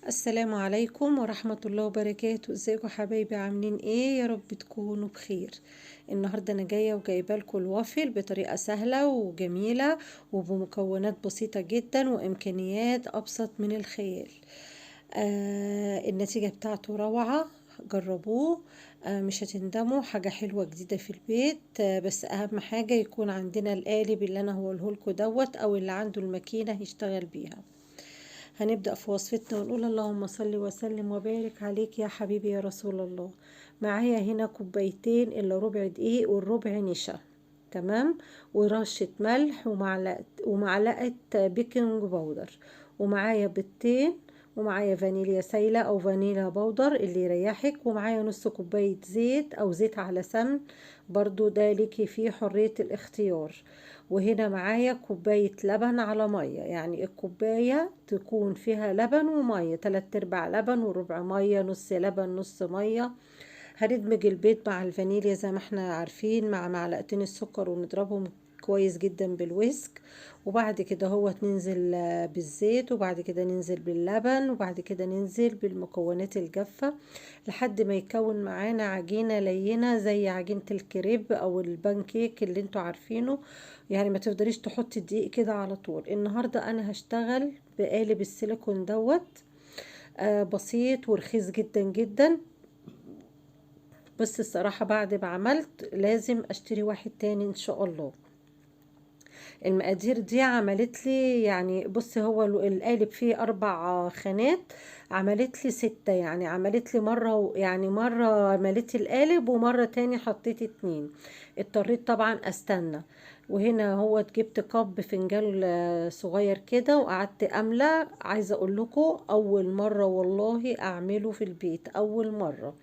السلام عليكم ورحمة الله وبركاته. ازيكم حبايبي؟ عاملين ايه؟ يا رب تكونوا بخير. النهاردة انا جاية وجايبه لكم الوافل بطريقة سهلة وجميلة وبمكونات بسيطة جدا وامكانيات ابسط من الخيال. النتيجة بتاعته روعة، جربوه، مش هتندموا. حاجة حلوة جديدة في البيت، بس اهم حاجة يكون عندنا القالب اللي انا هقوله لكم دوت، او اللي عنده الماكينة هيشتغل بيها. هنبدأ في وصفتنا ونقول اللهم صل وسلم وبارك عليك يا حبيبي يا رسول الله. معايا هنا كوبايتين الا ربع دقيق والربع نشا، تمام، ورشة ملح ومعلقة baking powder، ومعايا بيضتين، ومعايا فانيليا سايلة او فانيليا powder اللي يريحك، ومعايا نص كوباية زيت او زيت على سمن، برضو ده ليكي فيه حرية الاختيار. وهنا معايا كوباية لبن على مية، يعني الكوباية تكون فيها لبن ومية، 3/4 لبن وربع مية، نص لبن نص مية. هندمج البيض مع الفانيليا زي ما احنا عارفين مع معلقتين السكر، ونضربهم كويس جدا بال whisk. وبعد كده هو ننزل بالزيت، وبعد كده ننزل باللبن، وبعد كده ننزل بالمكونات الجافة لحد ما يكون معانا عجينة لينة زي عجينة الكريب او البانكيك اللي انتوا عارفينه. يعني ما تفضليش تحطي الدقيق كده على طول. النهاردة انا هشتغل بقالب السيليكون دوت، بسيط ورخيص جدا جدا، بس الصراحة بعد ما عملت لازم اشتري واحد تاني ان شاء الله. المقادير دي عملت لي، يعني بصي هو القالب فيه 4 خانات، عملت لي 6، يعني عملت لي مرة، يعني مرة مليت القالب ومرة تاني حطيت 2، اضطريت طبعا استنى. وهنا هو جبت كب فنجان صغير كده وقعدت املى. عايزة اقول لكم اول مرة والله اعمله في البيت، اول مرة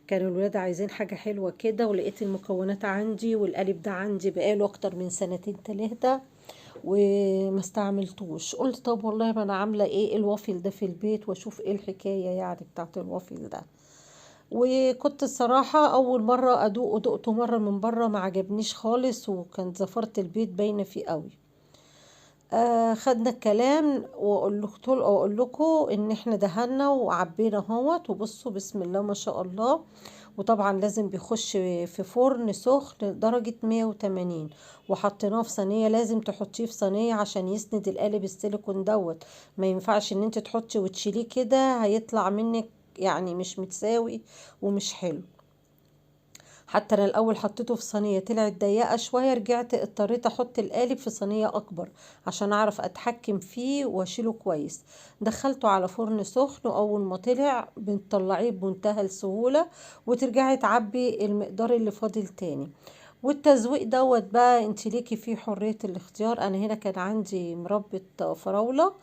كانوا الولاد عايزين حاجة حلوة كده، ولقيت المكونات عندي والقالب ده عندي بقاله اكتر من 2-3 وما استعملتوش. قلت طب والله ما انا عاملة ايه الوافل ده في البيت واشوف ايه الحكاية يعني بتاعت الوافل ده. وكنت الصراحة اول مرة ادوقه، دقته مرة من بره ما عجبنيش خالص، وكانت زفرة البيت باينة فيه قوي. خدنا الكلام واقول لكم ان احنا دهنا وعبينا اهوت، وبصوا بسم الله ما شاء الله. وطبعا لازم بيخش في فرن سخن درجة 180، وحطيناه في صينية، لازم تحطيه في صينية عشان يسند القالب السيليكون دوت، ما ينفعش ان انت تحطي وتشيليه كده، هيطلع منك يعني مش متساوي ومش حلو. حتى انا الاول حطيته في صينية طلعت ضيقه شوية، رجعت اضطريت احط القالب في صينية اكبر عشان اعرف اتحكم فيه واشيله كويس. دخلته على فرن سخن، واول ما طلع بنطلعيه بمنتهى السهولة، وترجعي تعبي المقدار اللي فاضل تاني. والتزويق دوت بقى انت ليكي فيه حرية الاختيار. انا هنا كان عندي مربى فراوله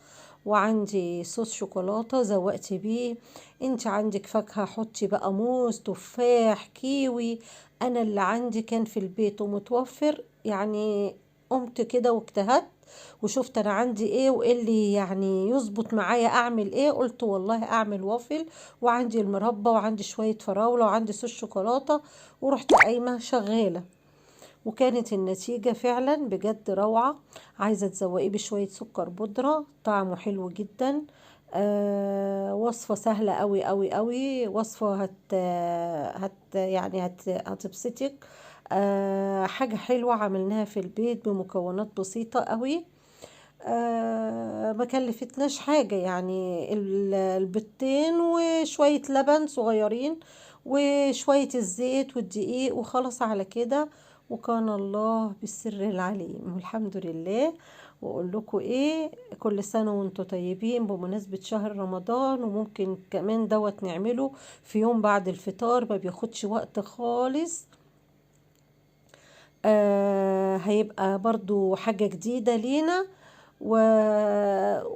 وعندي صوص شوكولاتة زوقت بيه، انت عندك فاكهة حطي بقى موز تفاح كيوي. انا اللي عندي كان في البيت ومتوفر، يعني قمت كده واجتهدت وشفت انا عندي ايه وايه اللي يعني يظبط معايا اعمل ايه. قلت والله اعمل وافل، وعندي المربى وعندي شوية فراوله وعندي صوص شوكولاتة، ورحت قايمة شغالة، وكانت النتيجة فعلا بجد روعة. عايزة تزوقيه بشوية سكر بودرة، طعمه حلو جدا. وصفة سهلة قوي قوي قوي، وصفة هت هت يعني هت هتبسطك. حاجة حلوة عملناها في البيت بمكونات بسيطة قوي، ما كلفتناش حاجة، يعني البيضتين وشوية لبن صغيرين وشوية الزيت والدقيق وخلاص على كده. وكان الله بالسر العليم والحمد لله. واقول لكم ايه، كل سنة وانتم طيبين بمناسبة شهر رمضان. وممكن كمان دوت نعمله في يوم بعد الفطار، ما بياخدش وقت خالص، هيبقى برضو حاجة جديدة لينا.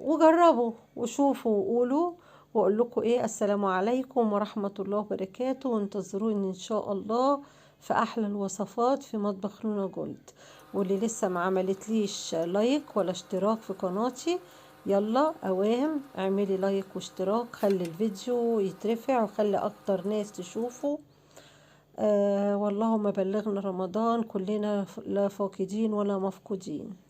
وجربوا وشوفوا وقولوا. واقول لكم ايه، السلام عليكم ورحمة الله وبركاته، وانتظروني ان شاء الله في احلى الوصفات في مطبخ نونا جولد. واللي لسه ما عملتليش like ولا اشتراك في قناتي، يلا اوام اعملي like واشتراك، خلي الفيديو يترفع وخلي اكتر ناس تشوفه. واللهم بلغنا رمضان كلنا لا فاقدين ولا مفقودين.